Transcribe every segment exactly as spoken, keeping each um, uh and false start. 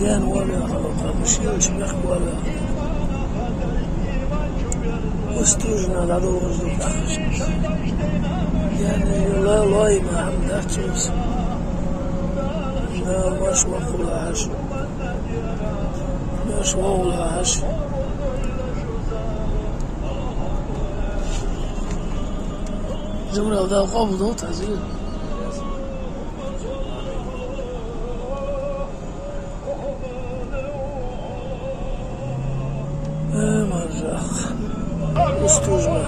Гаьна вале хьалха, мишта йолча мехка вале. Устюжна дӀадолхаш да тахаш. Гаьна лай, лай ма хӀама дац из. Да, маша вахула хьажа. Маша вахула хьажа. Жабраил, Дала къоабал долда хьа зикар. Э, маржа ах. Устюжна.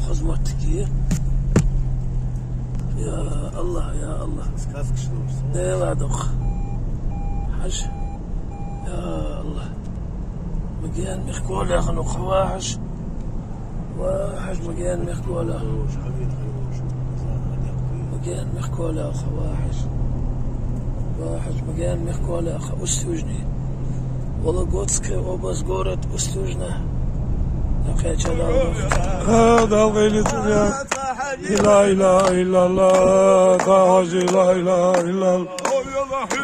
Хозматтиге. Я АллахӀ, я АллахӀ. Сказка шнурс. Дела дох. Хьажа. Я АллахӀ. Ма гаьна мехка вале хьа, ну, хьо вахьаш. Ва хьажа, ма гаьна мехка вале. Ма гаьна мехка вале хьа, вахьаш. Ва хьажа, ма гаьна мехка вале хьа, Устюжни. Вологодская область, город Устюжна. Нахеча дал. А, Дала гӀелица я. Ла илахӀа иллаллахӀ, ва хьажа, ла илахӀа иллаллахӀ.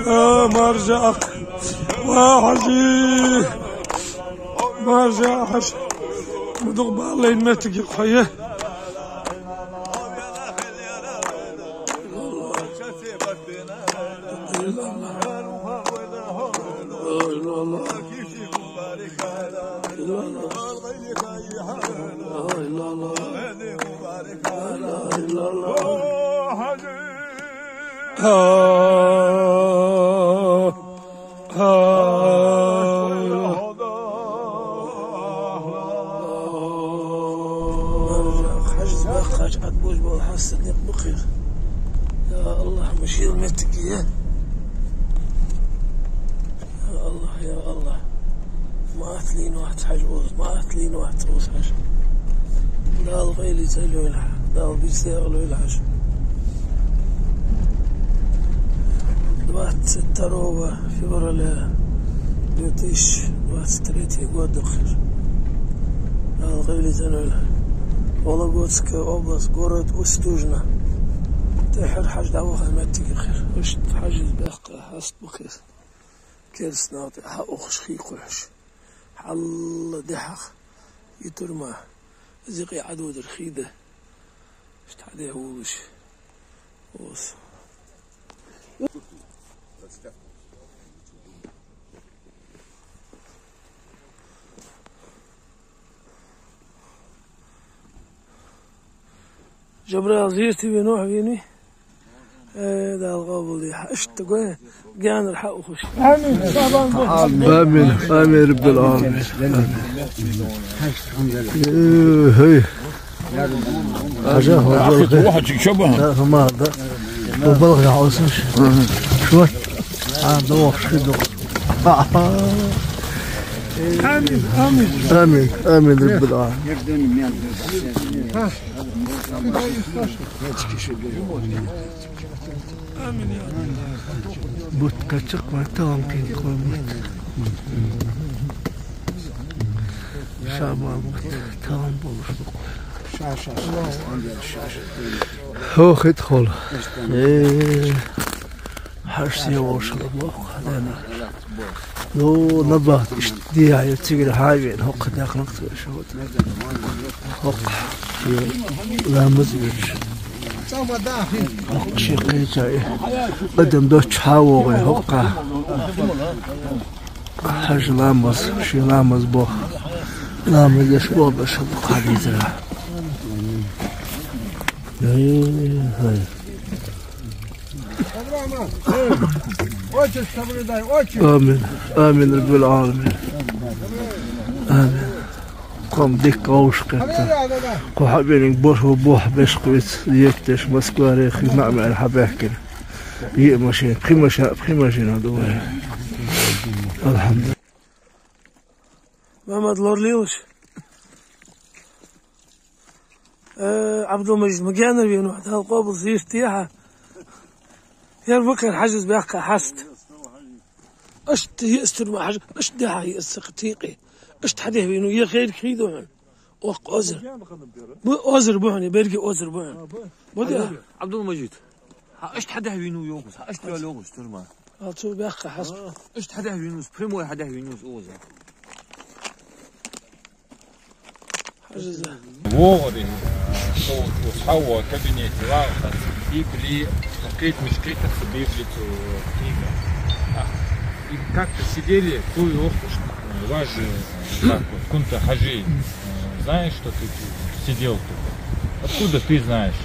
А, маржа ах. Ва хьажа. Маржа хьажа. Ма дукха бала лайна моттиг я хьо. Хьажа бахача Ӏадбуж бола хьастар никъ бакъир. Я АллахӀ, ма шийла моттиг я. Я АллахӀ, я АллахӀ. Ма атта лийнавац хьажа укхаза, ма атта лийнавац укхаза хьажа. Дала гӀелица лойла хьа, Дала бийса декъала лойла хьажа. Двадцать второго февраля две тысячи двадцать третий год да хир. Дала гӀелица лойла. Вологодская область, город Устюжна. Тхьара хьажа дӀаваха моттиг я хир. Иштта хьажа из баьккха хьаст ба хир. Керстанал тӀа хьаухаш хий кхухьаш. Хьалла дехьа йитур ма. Из юкъе Ӏододар хий да. Иштта хьадехьа волаш. Ос. Жабраил, зерате венав хьо, венав? Э, Дала къоабал дойла хьа. Иштта гой, гаьнара хьаухаш. Амин. Амин. Амин, Раббил Ӏаламин. Э, хӀей. Хьажа, хьо балха. Да, хӀама да. Хьо балха хьаусаш. Шот. А, дохаш хи дохаш. آمين، آمين. آمين، آمين رب العالمين. Бутт кхаччалца ма таханкин кхо бутт. Ша ма бутт тахан болаш ба-кх. Ша, ша, ша. Хьо хит хол. Э, хьажа се вошал боху, хьадена. Ну, набахт иштта дехьа цигара хьавена, хӀокху дехнах ца веш хӀота. ХӀокху шен ламаз веш. ХӀокху шен кхеча и адам доцчу хьавогӀий хӀокху. Хьажа ламаз, шен ламаз боху. Ламаз еш боху, ша дукха хьадийцара. Ай, ай. Очередь соблюдай, очередь. Амин. Амин, Раббил Ӏаламин. Амин. Кхо-м дика гӀовш кхетта. Кхо хьаберинг боху, боху беш кхуьйца, етташ Москваре хи маӀа-маьӀара хьабаьхкина. Йиъ машен, пхи машен, пхи машен ду вай. Алхьамдулиллахь. Мамад лорлийлаш. Э, Ӏабдул-Мажид, ма генара вена, Дала къобал зийртехьа. Яр Бакар хьажас баьккха хьаста. Иштта йиъ стур ма хьажа, иштта дехьа йиъ сакха текъе. Иштта хьадехьа вена, я херг хийду хьуна. Ох, озар. Бу озар бу хьуна, берриге озар бу хьуна. Бу де. Ӏабдул-Мажид. Хьа иштта хьадехьа вена йогӀус, хьа иштта йола йогӀус, тюрьма. Ала цо баьккха хьаста. Иштта хьадехьа вена, прямой хьадехьа вена оза. ВогӀар, со вот хьавола кабинете вагӀа, Библи, кхетамаш кхетар цо, Библи цо книга. А, и как-то сидели, цо йохуш, важ, так вот, Кунта Хаджи, э, знаешь, что ты сидел тут? Откуда ты знаешь?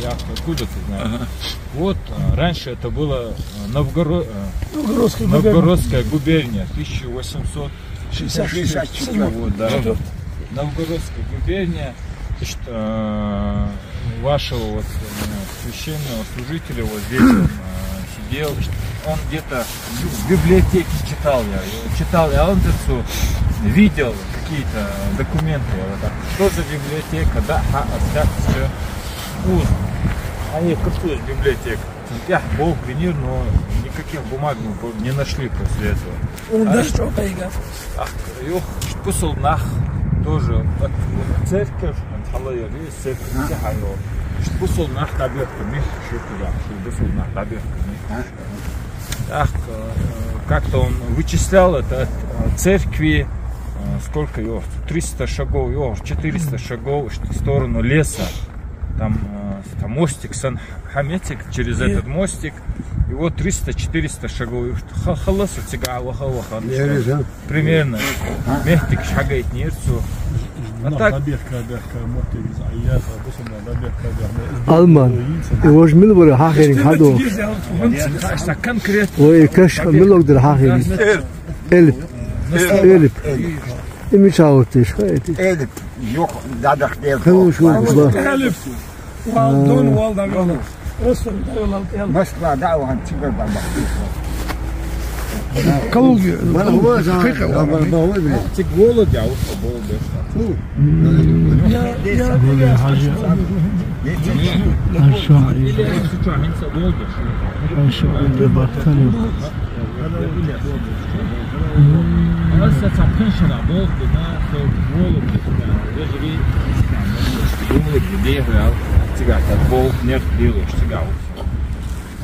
Я говорю, откуда ты знаешь? Ага. Вот, э, раньше это было, э, Новгоро-, э, Новгородская губерния. Новгородская губерния, тысяча восемьсот шестьдесят четвёртый год, да. Ага. Новгородская губерния, значит, э, вашего вот, э, священного служителя вот здесь он, э, сидел, значит, он где-то в библиотеке читал я, читал я, он это всё видел, какие-то документы, я вот так. Что за библиотека, да, ха, а, так, всё. Уз. Они курсуз библиотека. Цун тӀехь болх бинийра, но никаких бумаг мы по-, не нашли после этого. Ун даш чӀо кхайга. Ах, юха бусалба нах тоже, так, церковь, хьала яри, церковь тӀехьа йо. Бусалба нах дӀабехкарни, шуьйра, бусалба нах дӀабехкарни. Так, э, как-то он вычислял это от, э, церкви, э, сколько йоах, триста шагов йоах, четыреста шагов в сторону леса. Там, э, там мостик сан хьаметиг через этот мостик, и вот триста-четыреста шагов. Ха-, халас цига ваха, ваха. Примерно. Меттигаш хьагайтинера цо. А так, Алман, и вож мила вара хьахийнарг хьадо? Конкретно. Вай каш мила дара хьахийнарг? Элп. Элп. И мича гӀорттийша, ха, эти? Элп. Юха дӀадахка деза. Хьо шу ба. Вал дон, вал дагала. Москва дӀа а вахана, цигара дӀа бахкийша. Калуги. Бала хӀама за, кхайкха бала хӀама, бала хӀама. Цига волу дӀа, уста болу деш. Фу. Я, я, Гули я, Хьажа. Аша. Или суча хӀинца болу деш. Аша, или бахкали. Аса цхьа пхеншара болх бина, со волу бина, вежарий, волу бина, дехьа ваьлла, цигахь болх, нерт лелош цигахь ву со.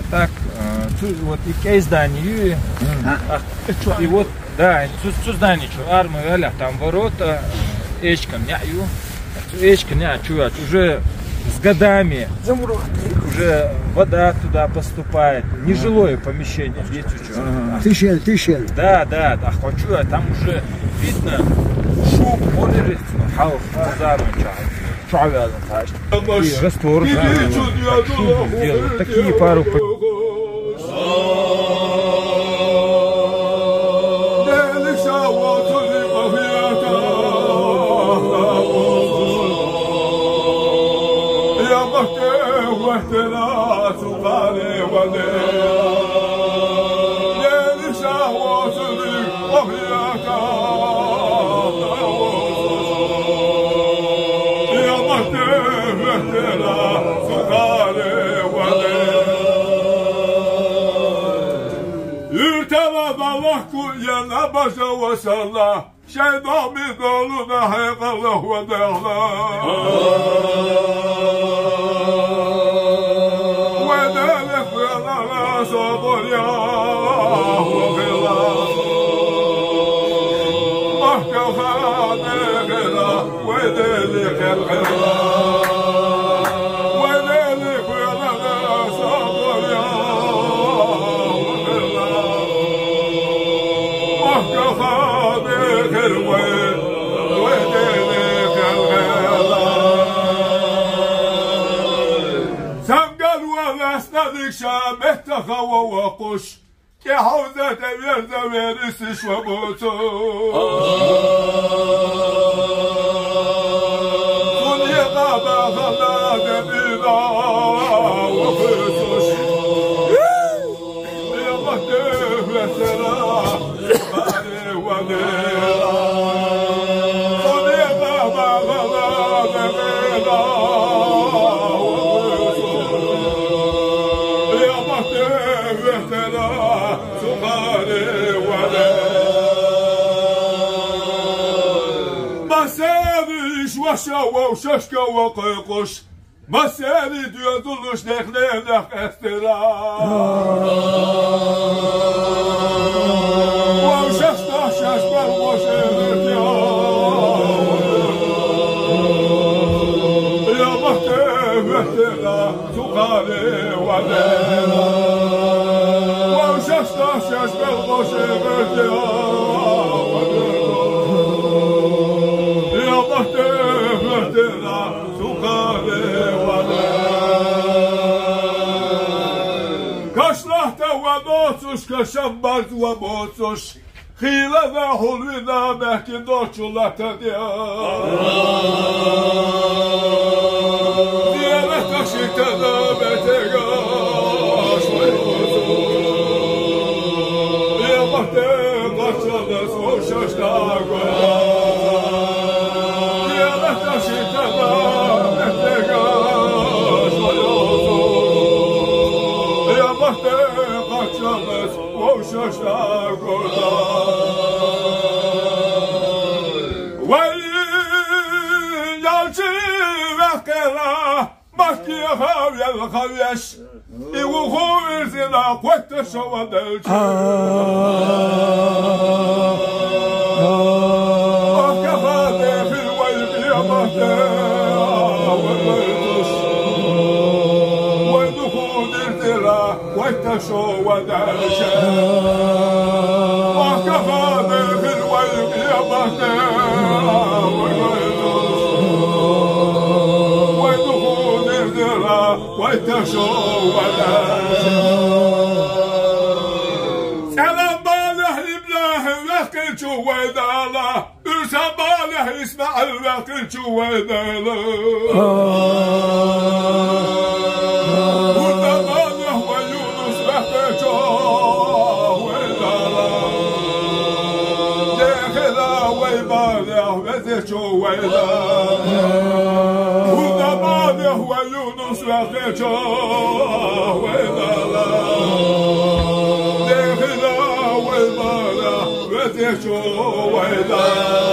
А так, э, цу, вот и кӀезза здани ю, а, и вот, да, цу, цу здани чу арма ваьлла, там ворота, эчкан неӀ ю. Эчкан неӀ чу ваьлча, уже с годами уже вода туда поступает. Нежилое помещение, видите, что? Ага. Тишина, тишина. Да, да, да, хочу я, там уже видно шум, море, ну, хьал, хазарный чай. Чу вяла, так. И раствор, да, шум делают. Такие пару по- Юртара балахку я набажа ва салла, шоай доми долу нахье къалах ва дегӀла. Вай Дела, хвела ва собар я, ва хила. Махка хана хила, вай Дела, хила. Вай Дела, хвела ва собар я, ва хила. Цамгар ва лаьцна дика ша меттаха ва воккхуш, кӀе хьовза тӀеверза верисиш ва боцу. Цун екъа бахана де бина ва хусуш. Массеран иш ваша вовшашка ва кхайкхуш, массеран доьзалаш дехненах эстера. Вовшашта шаш бар вошерат я. Я бахте вехтера, сухаре вадера. Вовшашта шаш бар вошерат я. Я бахте вехтера, кашлахта ва доцуш, кашам барз ва боцуш, хилара хьулвина мехкин дочу латадя. Зиярата шитана бетегаш вай боцуш. Я бахте кашлахта Махке хьавел хьавеш, и вуху вирзина, кхойтта шо ва делча. Махка хьа дехил вай бе махке, вай вайтуш. Вай духу дирзина, кхойтта шо ва делча. Махка хьа дехил вай бе махке, вай вайтуш. Вай духу дирзина, кхойтта шо ва делча. ЦӀена балехь ИбрахӀим ваьккхича вай Дала, Ӏийса балехь ИсмаӀил ваьккхича вай Дала. ХӀунда балехь вай Юнус ваьккхича вай Дала. Дехила вай балехь везича вай Дала. ХӀунда балехь вай Юнус ваьккхича вай Дала. Дехила вай балехь везича вай Дала.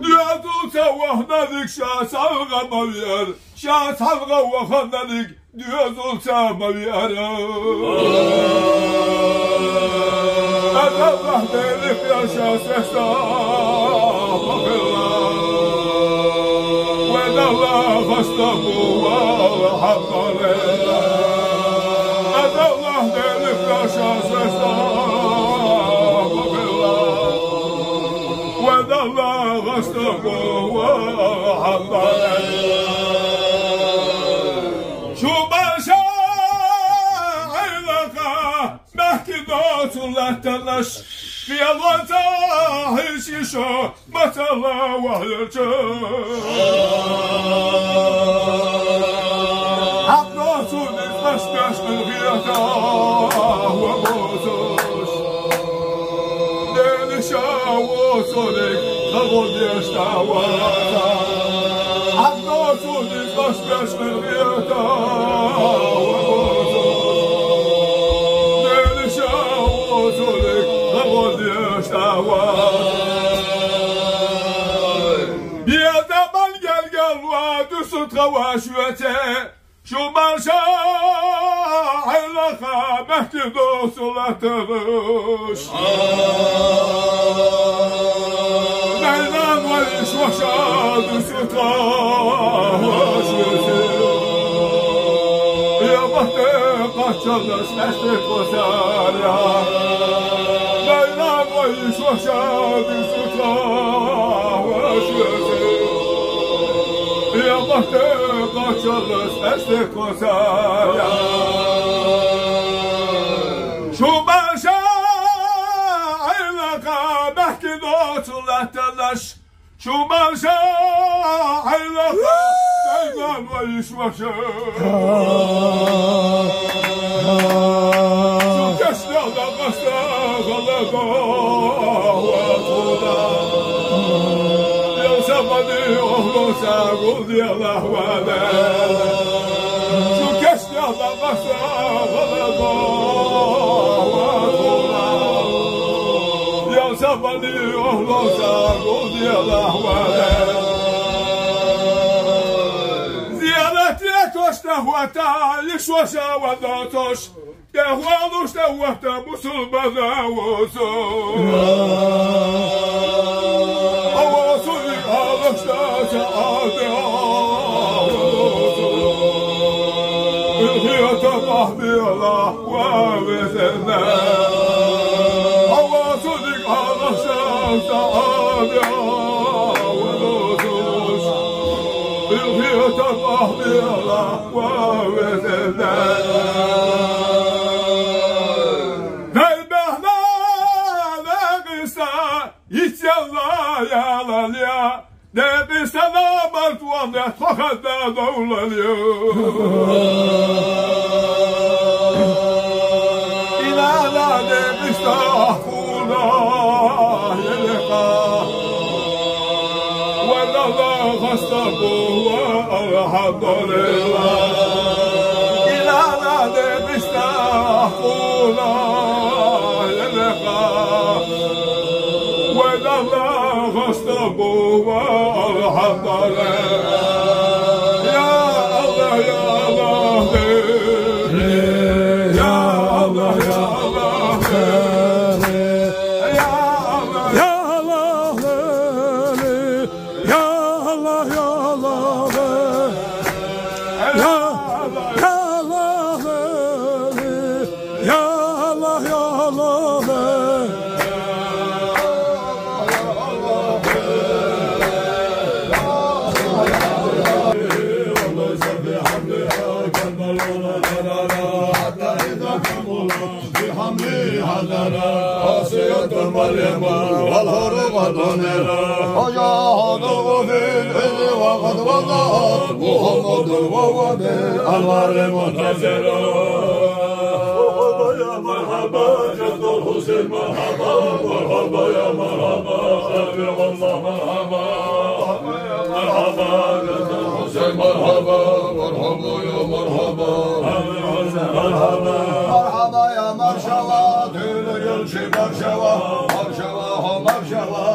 Доьзалца ваханарг ша цхьалха ма вера, ша цхьалха ваханарг доьзалца ма вера. Ӏадаллахь, Делах яхаш ша сесаг ма хила. Вай Далла, хастам бу ва хьаббале. Ӏадаллахь, Делах яхаш ша сесаг ма хила. Вай Далла, хастам бу ва хьаббале. Шу баша Ӏилакъа, мехкин доцу латтанаш, кхелонца хьийши шо, мацалла вахьлача. Хьакъ доцу ницкъаш беш хета ва боцуш. Васулик, хаводеш таваза. Хьан досу дизлаш беш мел гӀета, васулик. Делиша васулик, хаводеш таваза. Беда бан гелгел ва дусу тхаваш веце. Шу марша Ӏайнаха мехки доцу латтанаш. Дай нана вай шоша дусу тхаваш веце. Я бахте кхаччалаш эсте кхосаря. Дай нана вай шоша дусу тхаваш веце. Я бахте кхаччалаш эсте кхосаря. Шу марша Ӏайнаха мехки доцу латтанаш. Шу марша Ӏайнаха, дай нана вай шоша. Шу кешнел да къаста гӀалаба ва тхона. Ял сабани охло сагул диялахь вале. Шу кешнел да къаста гӀалаба ва тхона. Ял сабани охло сагул диялахь вале. Зиярат е тошта хӀота, йиш воша ва доцош. ТӀехвалуш тӀехватта бусулба ваза. Авасули алашта саӀаде авасу. Илхията бахбела ва везена. Авасули алашта саӀаде авасу. Илхията бахбела ва везена. Дай бахна Дагъиста, иццелла ялале. Дагъистана мартвале тхо хадда довлале. Илала Дагъиста хьуна елеха. Валлахӏи, хастабула, алхьамдулиллахӏ. Илала Дагъиста хьуна елеха. Валлахӏи, хастабула, алхьамдулиллахӏ. Я Аллахӏ, я Аллахӏ, я Аллахӏ, я Аллахӏ, я Аллахӏ. Я Аллахӏ, я Аллахӏ, я Аллахӏ, я Аллахӏ, я Аллахӏ, я Аллахӏ. بحمل حضر آسية مريم والهروب ضمير. وجاهدوا في العز وقد وضعت محمد وهو بالأنوار منتظر. مرحبا يا مرحبا جد الحسين، مرحبا، مرحبا يا مرحبا، شفيع الله، مرحبا. مرحبا جد الحسين، مرحبا، مرحبا يا مرحبا. مرحبا يا مرشوا، تيل يلشي مرشوا، مرشوا هو مرشوا.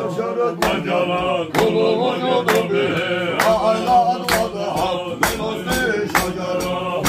مرشوا، مرشوا، كل موجود به، أعلى أنوار من حسن شجرة.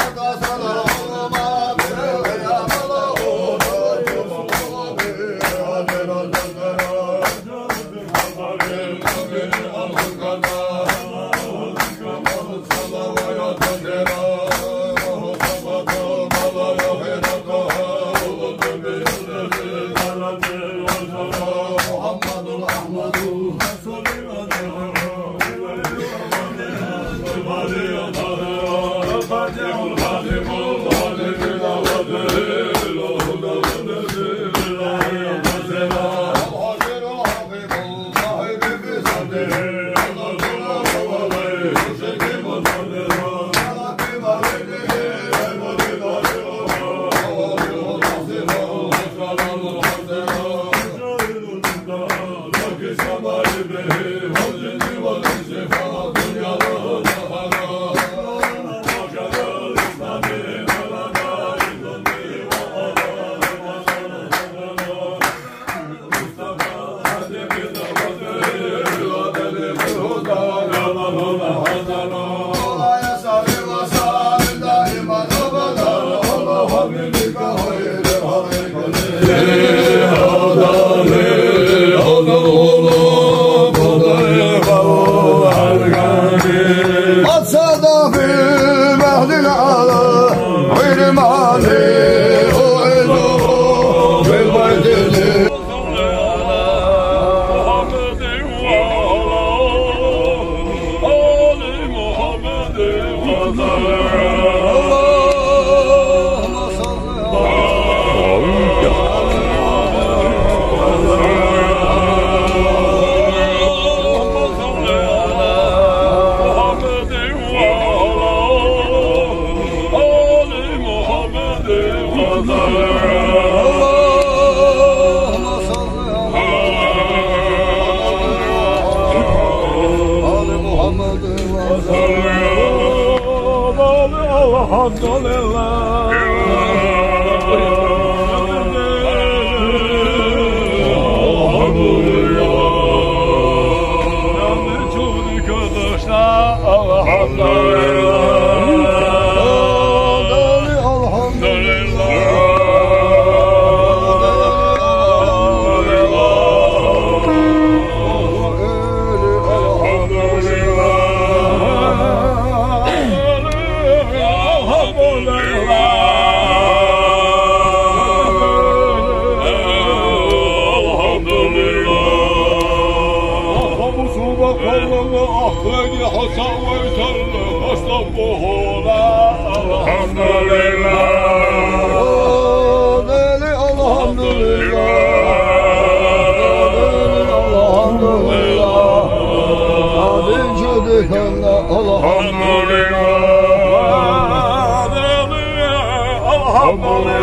اللهم صل على محمد وعلى آل محمد وسلم. اللهم صل على آل محمد وسلم. الحمد لله. الحمد لله. الحمد لله. الحمد لله. الحمد لله. الحمد لله. الحمد لله. الحمد لله. الحمد لله.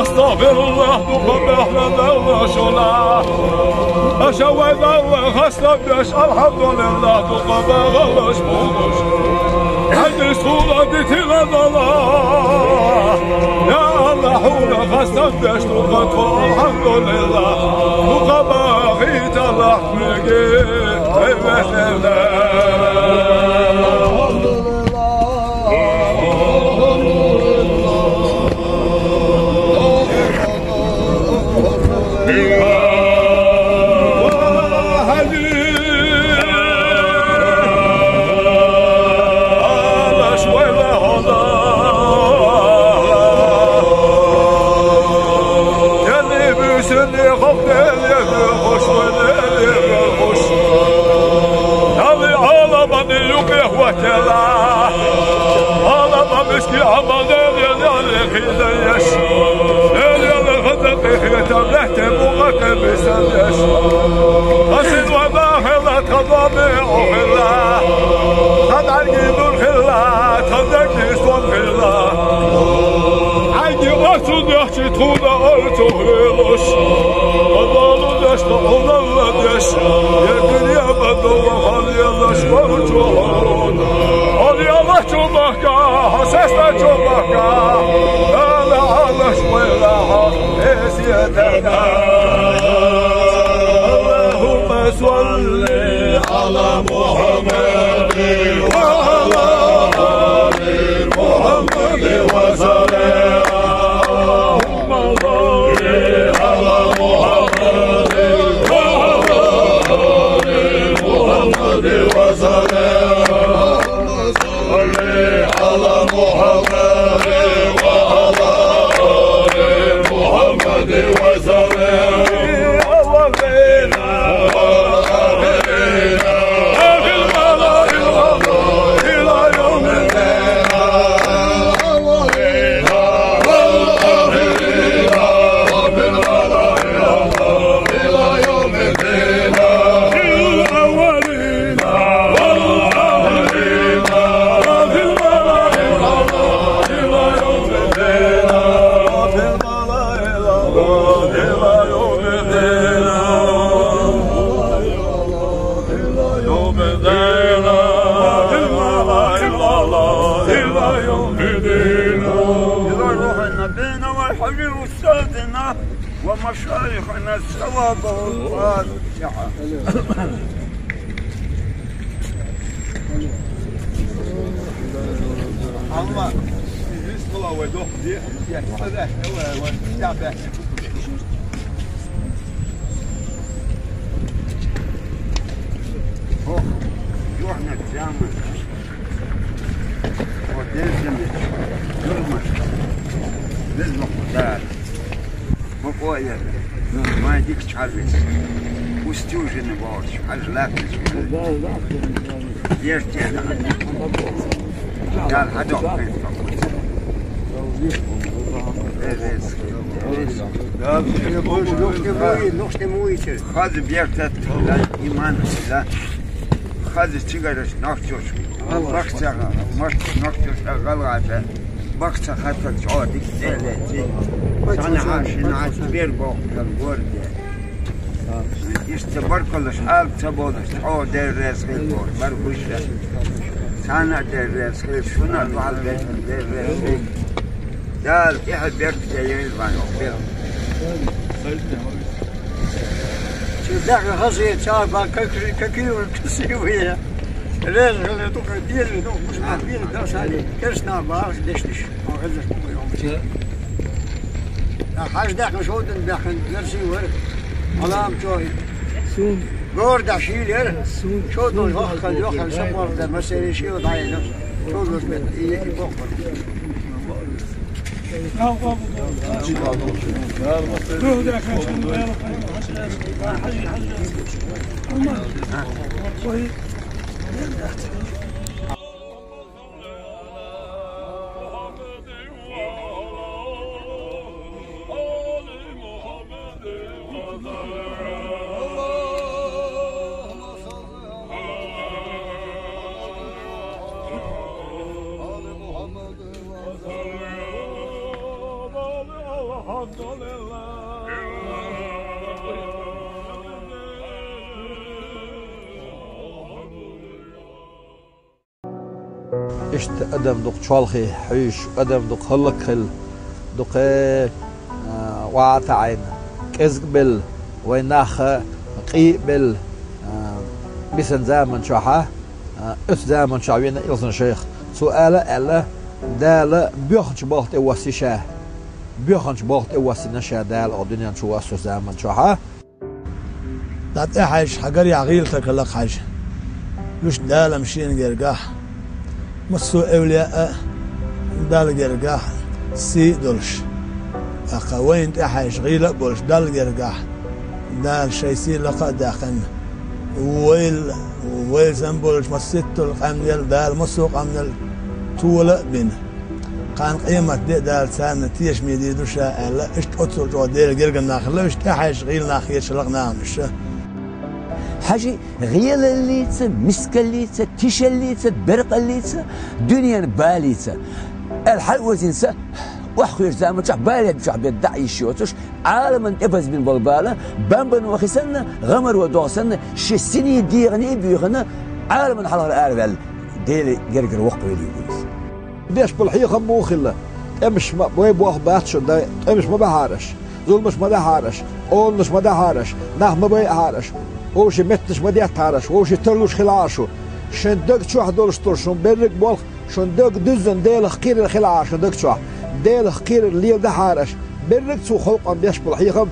أستغفر الله. Аша вай Далла хастам беш, الحمد لله, дукха багӀалаш болаш. Хьадис хӀула дитила Далла. Я АллахӀ, хӀула хастам беш, дукха тхо, الحمد لله, дукха багӀийталахь меге, вай вехела. Али Ӏаламан юкъе хӀоттаелахь. Ӏаламан миски Ӏамал Даьла яле хила еш. Даьла яле хаза къахетам лаьтта букъа къе бисам еш. Хасид ва нахала тха доаме Ӏохилла. Тха дӀарги нур хилла, тха дегни сом хилла. Хьайги оцу дехчи тхона орцу хилуш. Ва долу дешта хьуналла деш, я дуьне ма довла хьал ялаш варчу хьуна. Хьал ялачу бахка, хьасаста чу бахка, Дала Ӏалаш вайла хьо, эсетарда. اللهم صل على محمد وعلى آل محمد وسلم. اللهم صل على محمد وعلى آل محمد وسلم. صل على محمد وعلى آل محمد وسلم. اللهم صل على محمد وعلى آل محمد وسلم. ولأستاذنا ومشايخنا الصواب والفاتحة. Хьо, юхьанца зама. Хьо деза меч, юрмаш, беза мохк дара. Ма къо яр, ма дика чхьарвиса. Устюжина боарш, хьажа лаьтташ. Дерте. Дала хьадоаккхийта. Хаза бертат, иман, хаза цигараш нохчош, бахца, нохчош гӀалгӀаша, бахца хатар чӀоагӀа дика делеци. Цхьана хьашина хьаца бер бохкал горде. Иштта баркаллаш ала ца болаш, чӀоагӀа Дела раьза хилба, бар буша. Царна а Дела раьза хилба, шуна а духьал бетта Дела раьза хилба. Дала тӀехьа беркате йойла вайна укх бер. Чи баьхка хаза ча ба, как же, какие вы красивые. Раьза хилва тӀаккха деза, ну, муш ма деза, да, сани, керстна бахаш дешнаш. Ма хаза ма йом. Да, хьаж дахна шодан баьхка верси вар. Алам чой. Сун. Горда шилер. Сун. Шодан вахкан йохар сапар да, масери шил дайна. Шодан бет, и, и бохар. Иштта адам дукха чоалхе хьуьйш, адам дукха хӀаллакьхилла, дукхе, а, вӀатаӀайна, кӀезигбелла, вай нах къий а белла, а, бисача заман чухь, а, оцу заман чухь вена Илсхан-Шайх. Цо ала а аьлла, Дала боьхача балха тӀе воссийна ша, боьхача балха тӀе воссийна ша Дала оцу дуьнен чу воссача заман чухь. ДӀа тӀехьаьжча хьа гарехь гӀийла стаг хилла-кх, хьажа. Уьш Дала-м шена гергахь, массо а эвлаяъ а Далла гергахь сий а долуш. ТӀаккха вайна тӀехьаьжча гӀийла а болуш Далла гергахь, Дала шайн сий лакха а даьккхина, вайл, вайл санна болчу масситта а къаьмнел Дала массо а къаьмнел тола а бина. Кхана къематде а Дала царна тешаме дийр ду ша аьлла, иштта оццул чӀогӀа Делан гергара нах хилла уьш, тӀехьаьжча гӀийла нах хеташ хилла-кх нахана уьш. Хьажий, гӀелаллица, мискаллица, тишаллица, беркъаллица, дуьненан балица аьлла хьалаозийна са, охьахуьйсучу заман чохь бален чохь бен дӀа а йиш йоцуш, Ӏаламан тӀебазбина болу бала, бамбано хи санна, гӀамаро догӀу санна, шен синий дегӀаний буьйхина, Ӏаламан хьалхара араваьлла, Делан гергара воккхавелла ву иза. Беш болу хьехам муха хилла? ТӀемаш ма, вай боху бац шуна, дай, тӀемаш ма бахьара аша, зуламаш ма дахьара аша, къоланаш ма дахьара аша, нах ма байъахьара аша, вовшийн меттанаш ма деттахьара аша, вовшийн тарлуш хилахьара шу. Шайн даг чохь долуш долу шун берриг болх, шун даг дуьззина Делах кхерар хилахьара шун даг чохь. Делах кхерар леладахьара аша. Берриг цу халкъана беш болу хьехам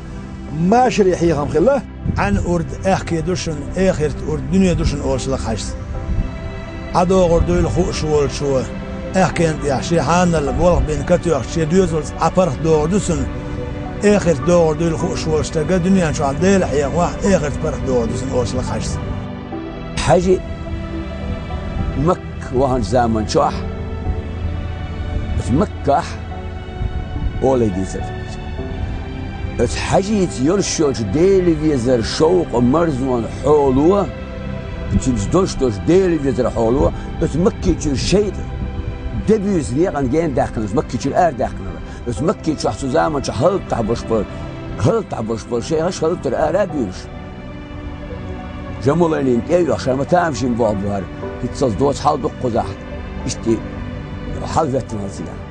машаре хьехам хилла. Ӏаьнан урд аьхке ду шуна, эхарта урд дуьне ду шуна олуш хилла-кх хьажа. ДӀадогӀур дуйла хууш волчо, аьхкенна тӀехь шен хьаналла болх бина катоьхча, шен доьзалца Ӏа паргӀат догӀур ду цунна. Эхарта догӀур дуйла хууш волчу стага дуьнен чохь Дела хьехахь, эхарта паргӀат догӀур ду цунна олуш хилла-кх хьажа. Хьажий, Макка ваханчу заман чохь, оцу Маккахь олий дийцар. Оцу хьажийца йолуш йолчу Дела везар шовкъа марзонан хьоло, цуьнца долуш долчу Дела везар хьоло, оцу Макки чуьра шайтӀа де буьйса некъан гена даьккхина, оцу Макки чуьра арадаьккхина. Оцу Макки чохь цу заман чохь хӀаллакдахь болуш болу, хӀаллакдахь болуш болу шайхаш хӀаллакдара ара а буьйлуш. Жамалайнин тӀе а йоьхна, ша ма тамашийна боху бохура, хӀинццалц доцу хьал ду-кх кхузахь, иштта хьал хӀоьттина хьал цигахь.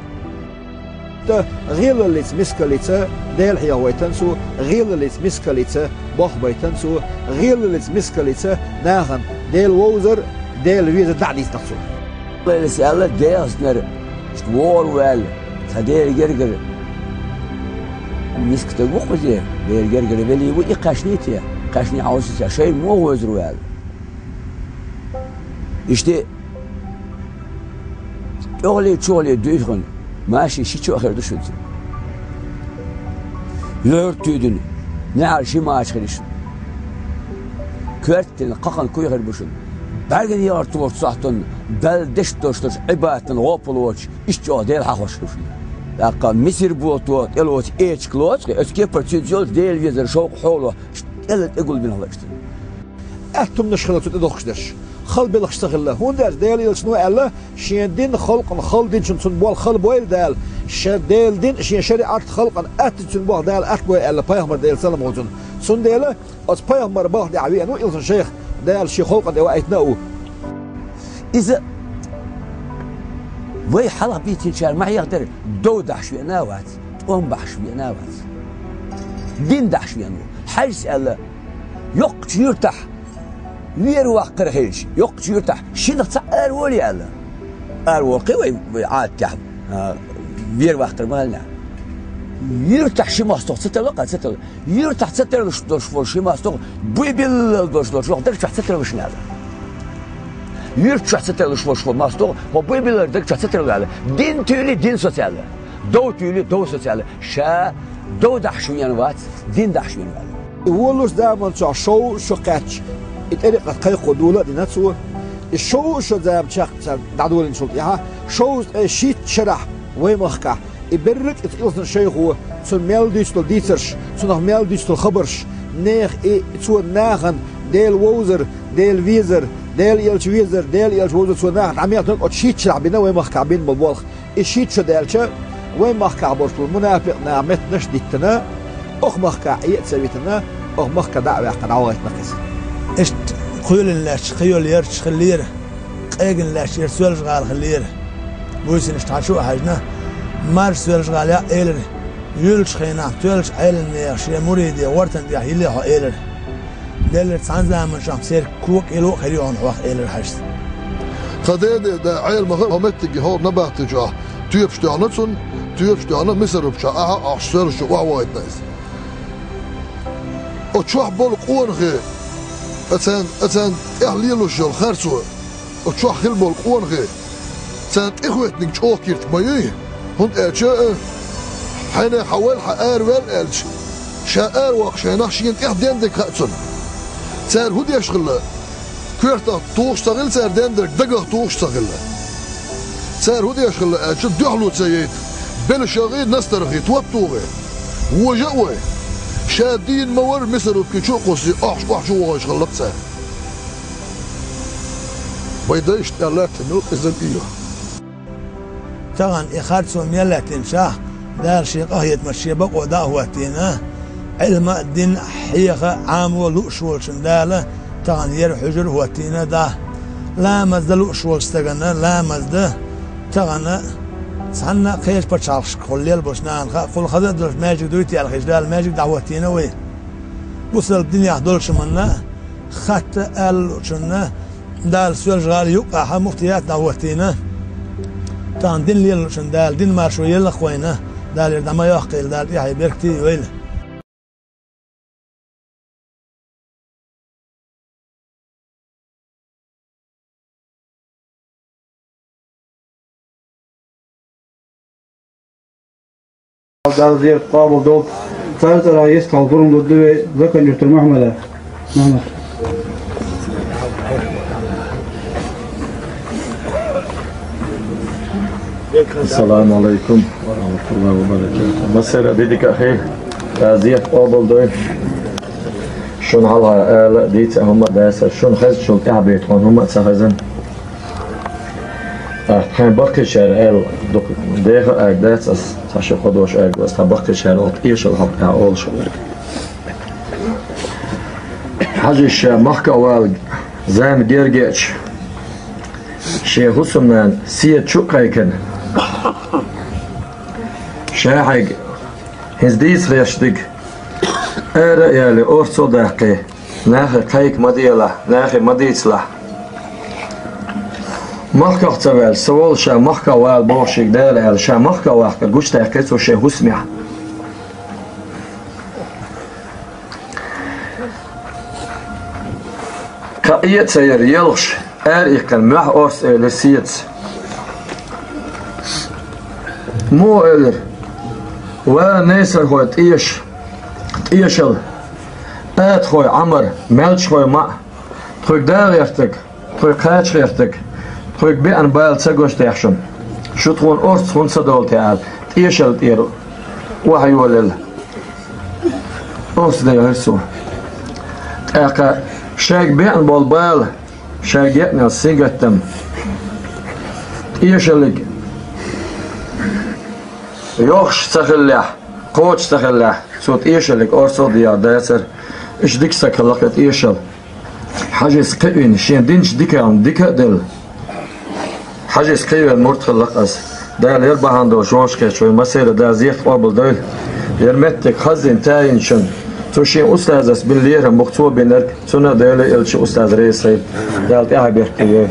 ГӀелаллица, мискаллица Даьла хьехавайтан цо, гӀелаллица, мискаллица болх байтан цо, гӀелаллица, мискаллица нахана Даьла вовзар, Даьла везар дӀа а дийцад цо. Лелас аьлла, дегӀаснара иштта вогӀар ваьлла, цхьа Даьла гергара миска стаг ва-кх из, Даьла гергара вели ва, и кхаьчнай те, кхаьчнай хьовсийта, шоай мо вовзар ваьлла. Иштта тӀехьале, чухьале дуьйхина, машен ши чо хир да шуца. ЛуьгӀар туйдина, наӀар ши мача хир я шун. Коьрта дина кхахана куй хир ба шун. БӀарган ягӀар тохача сахьтана, Далла дешаш долаш, Ӏибадатан гӀопал воацаш, иштта чӀоагӀа Даьла хьахош хир шун. ТӀаккха мисар болча тӀа лоаца, эчиг лоаца, оцу кепара цуьнца йолча Даьла везара шовкъ хьоло, иштта тӀела тӀегулбина хила иштта. Аьттув хиннаш хила цу тӀадохкаш дерш. Хала белхаш ца хилла. ХӀунда аьлча Даьла элчано аьлла, шен дин халкъана хала динчун цунна болх хала бойла Дала. Шен Даьла дин, шен шариӀат халкъана атта динчун болх Дала атта бой аьлла пайхамара, Даьла салам хилда цунна. Цундела оцу пайхамара балха тӀехьа веана ва Илсхан-Шайх, Дала ший халкъана тӀа ваийтина а ва. Иза вай хьалха бийцинчара ма хьехадар, дов дахьаш веана а вац, тӀом бахьаш веана а вац. Дин дахьаш веана ва. Хьажа аьлла, йоккхача юртахь вера ваккхар хилча, йоккхача юртахь шиннах цхьа араволий аьлла. Араволу кхы вай, вай Ӏадатехь, а, вера ваккхар ма хилнехь. Юртахь ши мостагӀа ца тарлакх, ца тарлакх. Юртахь ца тарлуш долуш волу ши мостагӀа, буй биллал долуш долчу ваха даг чохь ца тарлуш аьлла. Юрта чохь ца тарлуш волуш волу мостагӀа, хьо буй биллар даг чохь ца тарлу аьлла. Дин туьйли, дин соцу аьлла. Дов туьйли, дов соцу аьлла. Ша дов дахьаш веана вац, дин дахьаш веана ваьлла. И волуш заман чохь шовзткъа шо кхаьчча, и тӀарикъат кхайкхо дола а дина цо. И шовзткъа шо зама чекх цара дӀадолийначул тӀаьхьа, шовзткъе шийтта шарахь вай махкахь и берриг а Илсхан-Шайхо, цунна мел дуьйцу долу дийцарш, цунах мел дуьйцу долу хабарш, нехан и цо нахана Даьла вовзар, Даьла везар, Даьла элча везар, Даьла элча вовзар цо нахана дӀамехнарг оцу шийтта шарахь бина вай махкахь бина болу болх. И шийтта шо даьлча, вай махкахь болуш болу мунафикъ наха меттанаш а диттина, оха махкахь Ӏе а ца витина, оха махка дӀа а ваьккхина, дӀавахийтина кхуза. Иштта кхоьлина лаьтташ кхин йолу ярташ хиллера, къегина лаьтташ яра Соьлжа-ГӀала хиллера. Буьйсанаш тхьа чу а хьаьжна, марша Соьлжа-ГӀала яа элира, юьллучу хенахь тоьллачу Ӏелам нехан шен муриде гӀортан тӀехь йилла хьо элира. Деллара цхьана заманчохь церан кокӀ йилла а хир ю хьуна хьох элира хьаьжас. Тхан деде, да, Ӏелам хир хьо меттиге хьо набахти чохь тоьпаш тоьхна цунна, тоьпаш тоьхна Мисарупчохь ахьа а ахча Соьлжа чу охьавахийтина иза. Оцу чохь болу къонахий, а царна, а царна тӀехь лелош йолу харцо, оцу чохь хила болу къонахий, царна тӀехӀоьттинарг чӀогӀа киртиг ма юй, хӀунда аьлча, а, хьенех хьан вайл, хьан араваьлла аьлча, ша араваккхачу хенахь шена тӀехь дендерг хаьа цунна. Цара хӀун деш хилла? Коьртах тухуш ца хилла цара дендерг, дагах тухуш ца хилла. Цара хӀун деш хилла аьлча, дуьхьало ца яйта, белшах а, настарх а тот тухий, вожа а вой. Ша дийна ма вара Мисарупке чу а кхуссий, ахча охьа чу вохуьйтуш хилла-кх цара. Вай дайша тӀехь лаьттина ю иза а. Тахана и харцо мел лаьттинчохь, Дала шен къахетамца шен бакъо дӀа а хӀоттийна, Ӏилма а, дин а хьеха, Ӏамо лууш волчун Дала тахана ер хьуьжар а хӀоттийна дӀа. Ламаз дан лууш волчу стагана ламаз дан тахана цхьанна а кхечу пачхьалкхашкахула лелабеллачу нахана хаьа, кхул хаза а долуш маьждиг дуй те аьлла хеташ, Дала маьждиг дӀахӀоттийна вай. Бусалба динехь долчу манна хатта аьлла луучунна Дала Соьлжа-ГӀала юккъехь муфтият дӀахӀоттийна. Тахана дин лелочун Дала дин маршо елла-кх вайна. Дала ер дӀа ма йоккхийла, Дала тӀаьхье беркате а йойла. Дала зерат къобал долда. Царна цӀерагӀа йистхила пурам лургда вай Закан-Юртара Мухьаммада. Мухьаммад. Ассаламу Ӏалайкум ва рахьматуллахӀи ва баракатухӀ. Массара а дика а хи, Дала зерат къобал дойла. Шуна хьалха ала а, дийца а хӀума а дацар, шуна хезначул тӀаьхьа бен тхуна хӀума а ца хезна. ТӀаккха тхайн баккхийчара аьлла, дукха деха а дац ас, цхьа ши-кхо дош аьлла, ас тхайн баккхийчара оха тешал хьалха тӀехь олуш хиларг. Хьажа ша махка а валлалц, зама герга а ечу, шен хӀусамнана седа чу а кхайкхина, Ша хьайга хӀинца дийца гӀерташ дерг ара а яьле, орцо а даккхе, нахе кхайка ма делахь, нахе ма дийцалахь. Махках ца ваьлча, со волча ша махках вала бохушега Дала аьле, ша махках вахар гучадаьккхе цо ший хӀусамехь. Кхы а ца яр, елхаш араиккхар мохь орц элира сеца. Муха элира: ва, несархой тӀеша, тӀешал, атахой Ӏамар, маьлчхой маӀа, тхоьга да гӀертарг, тхоьга кхача гӀертарг, тхоьга беана бала ца гуш дехьа шун, шу тхона орц хӀунда ца долу те аьлла, тӀешал тӀера охьайолаелла. Орц дехьира цо. ТӀаккха шайга беана болу бала, шайга еанал сингаттам, тӀешаллиг йохуш ца хиллехь, кхочуш ца хиллехь, цо тӀешаллиг орцо а дехьа дацара. Иштта дика стаг хилла-кх тӀешал. Хьажис кхиавина, шен динчу дикална дика а делла, хьажис кхиавина мурд хилла-кх из. Дала хӀара бахьана долуш вовшахкхетча вай массеран а Дала зехат къобалдойла. ХӀара меттиг хазйина, тайинчунна, цу шен устазас бина лерам бу-кх цо бинарг, цунна а Дала а, элча а, устаз а реза хуьлда. Дала тӀаьхье беркате йойла.